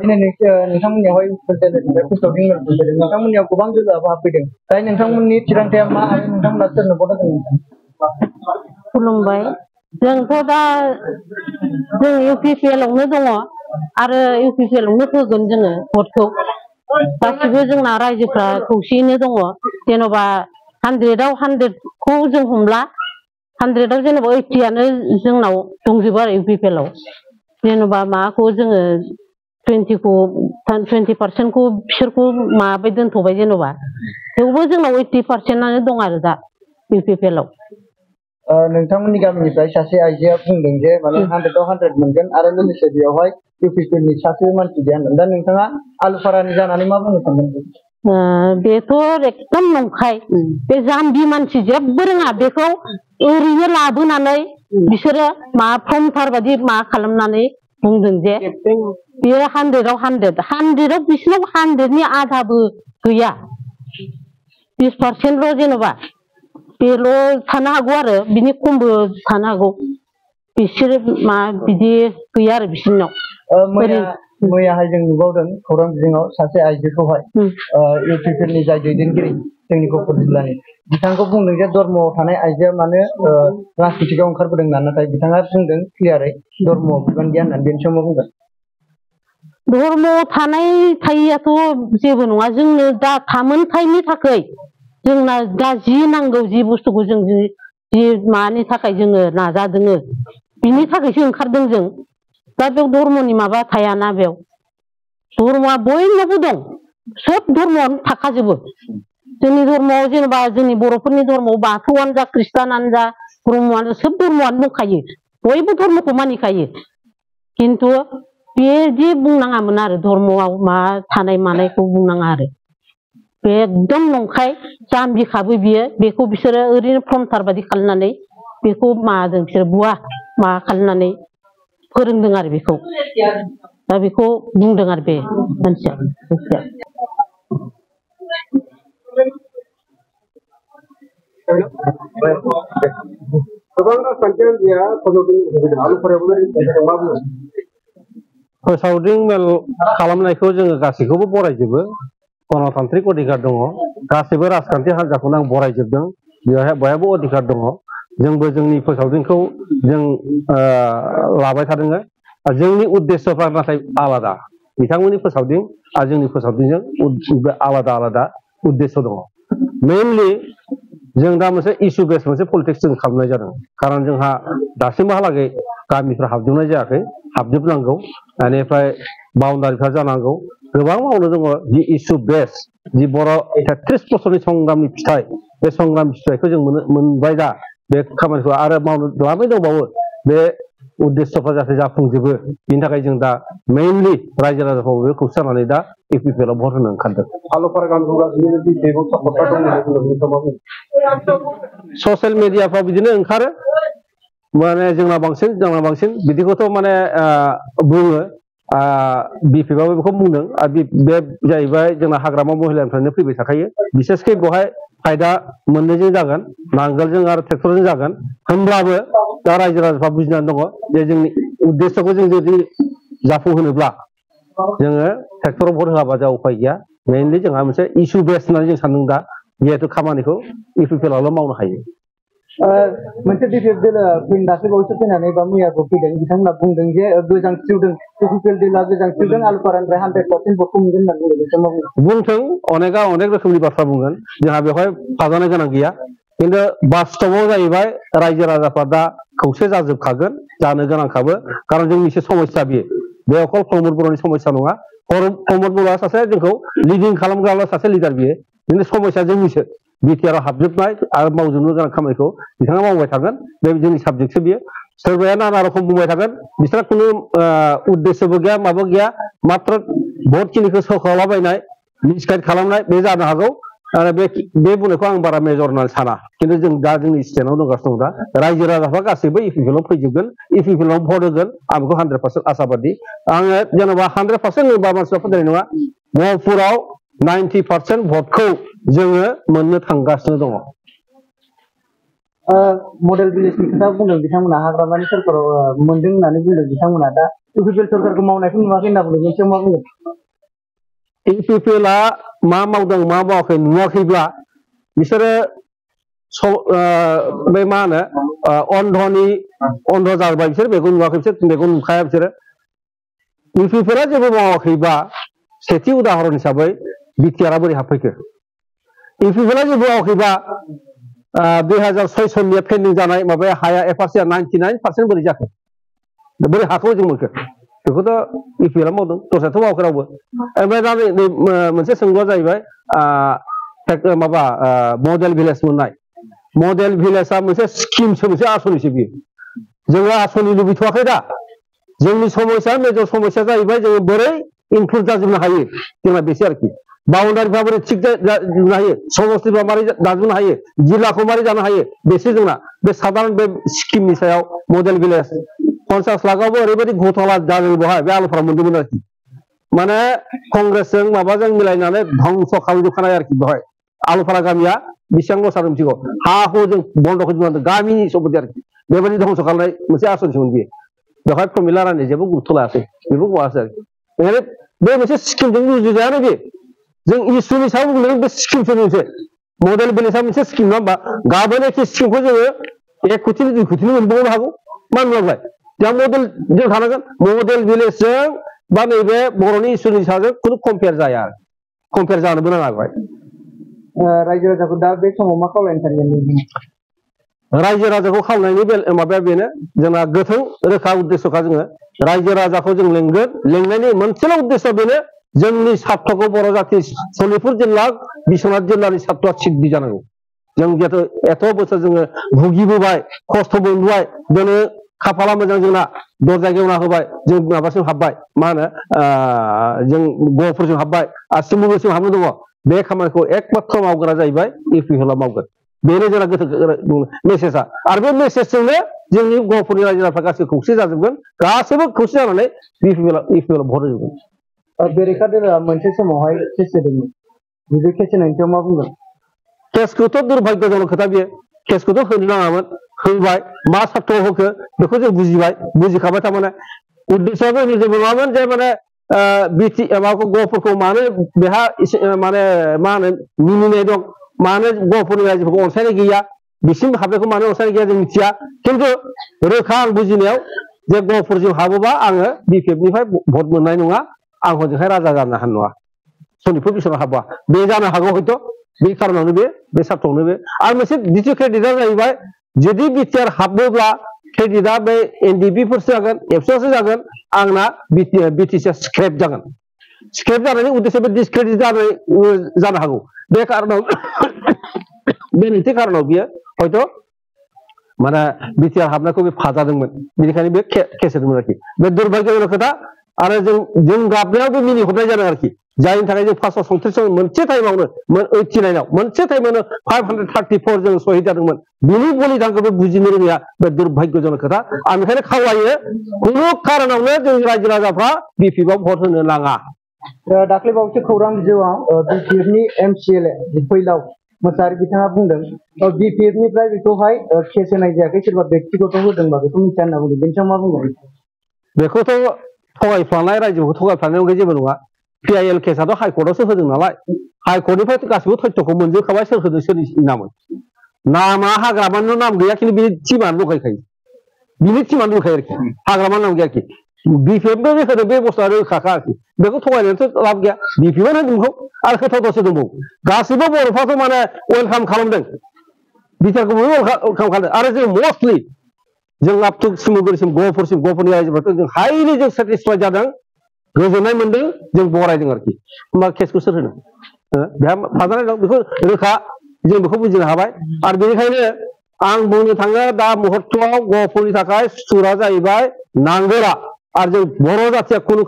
दिनै नोंथांमोननियावहाय फोसावदिं नोंथांमोननियाव गोबां दोलोआबो हाबफैदों दायो नोंथांमोननि थिरांथाया मा आरो नोंथांमोना सोरनो भट होगोन? खुलुमबाय जोंथ' दा जों UPPL आवनो दङ आरो UPPL आवनो होगोन जोङो भटखौ गासिबो जोंना रायजोफ्रा खौसेयैनो दङ जेन'बा 100आव 100खौ जों हमला 100आव जेनेबा 80आनो जोंनाव दंजोबो आरो UPPL आव जेनेबा माबाखौ जोङो 20% बिसोरखौ माबाय दोनथ'बाय जेनेबा थेवबो जोंनाव 80%आनो दं आरो दा UPPL आव नोंथांमोननि गामिनिफ्राय सासे आइजोआ बुंदों जे माने 100आव 100 मोनगोन आरो लोगोसे बेयावहाय UPPL नि सासे मानसि गैया दा नोंथाङा आलुफारानि जानानै मा बुंनो सानदों? बेथ' एकदम नंखाय बे जाम्बि मानसि जेबो रोङा बेखौ ओरैनो लाबोनानै बिसोरो माबा फर्मथार बायदि माबा खालामनानै बुंदों जे बेयो 100आव 100आव बिसिनाव 100नि आधाबो गैया 20%ल' जेन'बा बेल' थानो हागौ आरो बिनि खमबो थानो हागौ बिसोरो मा बिदि गैया आरो बिसोरनाव मैयाहाय जों नुबावदों खौरां बिजोङाव सासे आइजोखौहाय UPPL नि जाय दैदेनगिरि जोंनि गहपुर जिल्लानि बिथांखौ बुंदों जे धर्मआव थानाय आइजोआ मानो राजनितिकआव ओंखारबोदों होनना नाथाय बिथाङा बुंदों क्लियारै धर्मआव बिबान गैया होननानै बेनि सायाव मा बुंगोन? धर्मआव थानाय थायैयाथ' जेबो नङा जोंनो दा थामोनथायनि थाखाय जोंना दा जि नांगौ जि बुस्थुखौ जों जि मानि थाखाय जोङो नाजादों बिनि थाखायसो ओंखारदों जों दा बेयाव धर्मनि माबा थायाना बेयाव धर्मआ बयनावबो दं सोब धर्मआनो थाखाजोबो जोंनि धर्मआव जेनेबा जोंनि बर'फोरनि धर्मआव बाथौआनो जा ख्रिस्टानानो जा ब्रह्मआनो सोब धर्मआनो दंखायो बयबो धर्मखौ मानिखायो खिन्थु बेदि बुंनाङामोन आरो धर्मआव मा थानाय मानायखौ बुंनाङा आरो बे एकदम नंखाय जाम्बिखाबो बियो बेखौ बिसोरो ओरैनो फर्मथार बायदि खालामनानै बेखौ माबादों बिसोरो बुवा माबा खालामनानै फोरोंदों आरो बेखौ दा बेखौ बुंदों आरो बे मानसिया फोसावदिं मेल खालामनायखौ जोङो गासैखौबो बरायजोबो गणतान्त्रिक अधिकार दङ गासैबो राजखान्थि हान्जाखौनो आं बरायजोबदों बेवहाय बयहाबो अधिकार दङ जोंबो जोंनि फोसावदिंखौ जों लाबाय थादों जोंनि उद्देश्यफ्रा नाथाय आलादा बिथांमोननि फोसावदिं आरो जोंनि फोसावदिंजों आलादा आलादा उद्देश्य दङ मेनलि जों दा मोनसे इस्यु बेस मोनसे पलिटिक्स जों खालामनाय जादों खारन जोंहा दासिमहालागै गामिफ्रा हाबजोबनाय जायाखै हाबजोबनांगौ बेनिफ्राय बाउन्डारिफ्रा जानांगौ गोबां मावनो दङ जि इस्यु बेस जि बर' 33 बोसोरनि संग्रामनि फिथाइ बे संग्रामनि फिथाइखौ जों मोनबाय दा बे खामानिखौ आरो मावनो लाबाय दंबावो बे उद्देश्यफ्रा जाहाथे जाफुंजोबो बिनि थाखाय जों दा मेइनलि रायजो राजाफ्राव खौसे जानानै दा UPPL आव भट होनो ओंखारदों ससियेल मिडियाफ्राव बिदिनो ओंखारो माने जोंना बांसिन बिदिखौथ' माने बुङो बिपिएफआबो बेखौ बुंदों आरो बे जाहैबाय जोंना हाग्रामा महिलानिफ्रायनो फैबाय थाखायो बिसेसके बेवहाय फायदा मोननैजों जागोन नांगोलजों आरो ट्रेक्टरजों जागोन होनब्लाबो दा रायजो राजाफ्रा बुजिनानै दङ जे जोंनि उद्देश्यखौ जों जुदि जाफुंहोनोब्ला जोङो ट्रेक्टराव भट होआबा जोंहा उफाय गैया मेइनलि जोंहा मोनसे इस्यु बेस होननानै जों सानदों दा जिहेतु खामानिखौ UPPL आवल' मावनो हायो मोनसे DPF दोलो दासो बावैसो फैनानै बा मैयाबो फैदों बिथांमोना बुंदों जे गोजांस्रिवदों UPPL दोलोआ गोजांस्रिवदों आलुफारानिफ्राय 100% भटखौ मोनगोन होननानै बुंथों अनेक रोखोमनि बाथ्रा बुंगोन जोंहा बेवहाय फाजानो गोनां गैया खिन्थु बास्तबाव जाहैबाय रायजो राजाफ्रा दा खौसे जाजोबखागोन जानो गोनांखाबो खारन जोंनिसो समस्या बेयो बे अकल प्रमद बर'नि समस्या नङा प्रमद बर'आ सासे जोंखौ लिडिं खालामग्राल' सासे लिडार बियो बिनि समस्या जोंनिसो बिटिआर आव हाबजोबनाय आरो मावजोबनो गोनां खामानिखौ बिथाङा मावबाय थागोन बे जोंनि साबजेक्टसो बियो सोरबाया नाना रखम बुंबाय थागोन बिसोरहा खुनु उद्देश्यबो गैया माबा गैया मात्र भटखिनिखौ सौखावलाबायनाय मिसगाइड खालामनाय बे जानो हागौ आरो बे बुंनायखौ आं बारा मेजर होननानै साना खिन्थु जों दा जोंनि स्टेटआव दंगासिनो दं दा रायजो राजाफ्रा गासैबो UPPL आव फैजोबगोन UPPL आव भट होगोन आं बेखौ 100% आसाबादि आङो जेनेबा 100% होनबा मानसिफ्रा फोथायनाय नङा गहपुराव 90% भटखौ जोङो मोननो थांगासिनो दङ मडेल भिलेजनि खोथा बुंदों बिथांमोना हाग्रामानि सरकाराव मोनदों होननानै बुंदों बिथांमोना दा इउपिपिएल सरकारखौ मावनायखौ नुवाखै होनना बुंदों बेनि सायाव मा बुंगोन? इउपिपिएलआ मा मावदों मा मावाखै नुवाखैब्ला बिसोरो बे मा होनो अन्ध जाबाय बिसोर बेखौ नुवाखै बिसोर बेखौ नुखाया बिसोरो इउपिपिएलआ जेबो मावाखैबा सेथि उदाहरन हिसाबै बिटिआरआ बोरै हाबफैखो इउपिपिएलआ जेबो मावाखैबा 2006 सननिया पेन्डिं जानाय माबाया हाया एफआरसिआ 99% बोरै जाखो बोरै हाखौ जों मोनखो बेखौथ' इउपिपिएलआ मावदों दस्रायाथ' मावाखै रावबो ओमफ्राय दा मोनसे सोंलुआ जाहैबाय माबा मडेल भिलेज मोननाय मडेल भिलेजआ मोनसे स्किमसो मोनसे आसनिसो बियो जोङो आसनि लुबैथ'वाखै दा जोंनि समस्या मेजर समस्या जाहैबाय जोङो बोरै इनक्लुड जाजोबनो हायो जोंना बेसो आरोखि बाउन्डारिफ्रा बोरै थिग जाजोबनो हायो समस्तिफ्रा मारै जाजोबनो हायो जिल्लाखौ मारै जानो हायो बेसो जोंना बे साधारन बे स्किमनि सायाव मडेल भिलेज 50 लाखआवबो ओरैबायदि घटना जादों बेवहाय बे आलुफोरा मोनदोंमोन आरोखि माने कंग्रेसजों माबाजों मिलायनानै धंस खालामजोबखानाय आरोखि बेवहाय आलुफारा गामिया बेसेबां लस जादों मिथिगौ हा हु जों बन्द खालामजोबनांदों गामिनि सम्पति आरोखि बेबायदि धंस खालामनाय मोनसे आसनिसोमोन बियो बेवहाय प्रमिला रानि जेबो गुरुत्थ' लायासै बेबो मावासै आरोखि बेनिखायनो बे मोनसे स्किमजों रुजुजायानो बे जों इसुनि सायाव बुंदों बे स्किमसो मोनसे मडेल भिलेजआ मोनसे स्किम नङा होमबा गाबोन एखे स्किमखौ जोङो 1 कोटि 2 कोटिनि मोनबावनो हागौ मा होनब्लाय दा मडेल जों थानांगोन मडेल भिलेजजों बा नैबे बर'नि इसुनि सायाव खुनु कम्पेयार जाया कम्पेयार जानोबो नाङा बेवहाय रायजो राजाखौ दा बे समाव मा खावलायनो सानगोन रायजो राजाखौ खावलायनायनि माबाया बेनो जोंना गोथों रोखा उद्देश्यखा जोङो रायजो राजाखौ जों लेंनायनि मोनसेल' उद्देश्य बेनो जोंनि सार्थखौ बर' जाथि सनितपुर जिल्ला बिश्वनाथ जिल्लानि सार्थआ थिग जानांगौ जों जिहेतु एथ' बोसोर जोङो भुगिबोबाय खस्थ' मोनबोबाय दिनै खाफाला मोजां जोंना दरजा गेवना होबाय जों माबासिम हाबबाय मा होनो जों गहपुरसिम हाबबाय आरो सिमुलुरसिम हाबनो दङ बे खामानिखौ एकमात्र मावग्रा जाहैबाय इउपिपिएलआ मावगोन बेनो जोंना गोथौ मेसेजआ आरो बे मेसेजजोंनो जोंनि गहपुरनि रायजो राजाफ्रा गासैबो खौसे जाजोबगोन गासैबो खौसे जानानै इउपिपिएलआव भट होजोबगोन बेरेखा दोलोआ मोनसे समावहाय केस होदोंमोन बे केस होनायनि सायाव मा बुंगोन केसखौथ' दुर्भाग्यजनक खोथा बेयो केसखौथ' होनो नाङामोन होबाय मा सार्थआव होखो बेखौ जों बुजिखाबाय थारमाने उद्देश्यआबो जेबो नङामोन जे माने माबाखौ गहपुरखौ मानो बेहा माने मा होनो मिनिनाय दं मानो गहपुरनि रायजोफोरखौ अनसायनाय गैया बिसिम हाबनायखौ मानो अनसायनाय गैया जों मिथिया खिन्थु रोखा आं बुजिनायाव जे गहपुरजों हाबोबा आङो बिपिएफनिफ्राय भट मोननाय नङा आं हजोंहाय राजा जानो हानाय नङा सनितपुर बिश्वनाथ हाबा बे जानो हागौ हयथ' बे खारनावनो बे सार्थआवनो बे आरो मोनसे द्वितीय क्रेडिटआ जाहैबाय जुदि बिटिआर हाबोब्ला क्रेडिटआ बे एनडिपिफोरसो जागोन एबसुआसो जागोन आंना बिटिसिआ स्क्रेप जागोन स्क्रेप जानायनि उद्देश्य बे डिसक्रेडिट जानो हागौ बे कारनाव बे नैथि कारनाव बियो हयथ' माने बिटिआर हाबनायखौ बे फाजादोंमोन बेनिखायनो बे केस होदोंमोन आरोखि बे दुर्भाग्यजनक खोथा आरो जों गाबनायावबो मिनि हरनाय जादों आरोखि जायनि थाखाय जों 537 मोनसे टाइमावनो 89 मोनसे टाइमावनो 534 जों सहिद जादोंमोन बिनि बलिदानखौ बे बुजिनो रोङिया बे दुर्भाग्यजनक खोथा आं बेखायनो खावलायो खुनु कारनावनो जोंनि रायजो राजाफ्रा बिपिएफआव भट होनो नाङा दाख्लै बावैसो खौरां बिजौआव बिपिएफनि एमसिएलए फैलाव मोसाहारि बिथाङा बुंदों बिपिएफनिफ्राय बेखौहाय केस होनाय जायाखै सोरबा बेक्तिगत होदोंबा बेखौ मिथिया होनना बुंदों बेनि सायाव मा बुंगोन बेखौथ' थगायफ्लानाय रायजोखौ थगायफ्लानाय अनगायै जेबो नङा पिआइएल केसआथ' हाइकर्टआवसो होदों नालाय हाइकर्टनिफ्राय गासिबो तथ्यखौ मोनजोबखाबाय सोर होदों सोरनि नामोन नामा हाग्रामानिल' नाम गैया खिन्थु बिनि टिमानो दंखायो बिनि टिमानो दंखायो आरोखि हाग्रामानि नाम गैया आरोखि बिपिएफबो होदों बे बुस्थुआ रोखाखा आरोखि बेखौ थगायनानैथ' लाब गैया बिपिएफआनो होदों बेखौ आरो होथावथावसो दंबावो गासिबो बर'फ्राथ' माने वेलकाम खालामदों बिटिआरखौबो वेलकाम खालामदों आरो जों मस्टलि जों आप टु सिमुलुरसिम गहपुरनि रायजोफ्राथ' जों हाइलि जों सेटिसफाइड जादों गोजोननाय मोनदों जों बरायदों आरोखि होमबा केसखौ सोर होनो बेहा फाजानाय दं बेखौ रोखा जों बेखौ बुजिनो हाबाय आरो बेनिखायनो आं बुंनो थाङो दा मुहुर्तआव गहपुरनि थाखाय सुथुरा जाहैबाय नांगोला आरो जों बर' जाथिया खुनु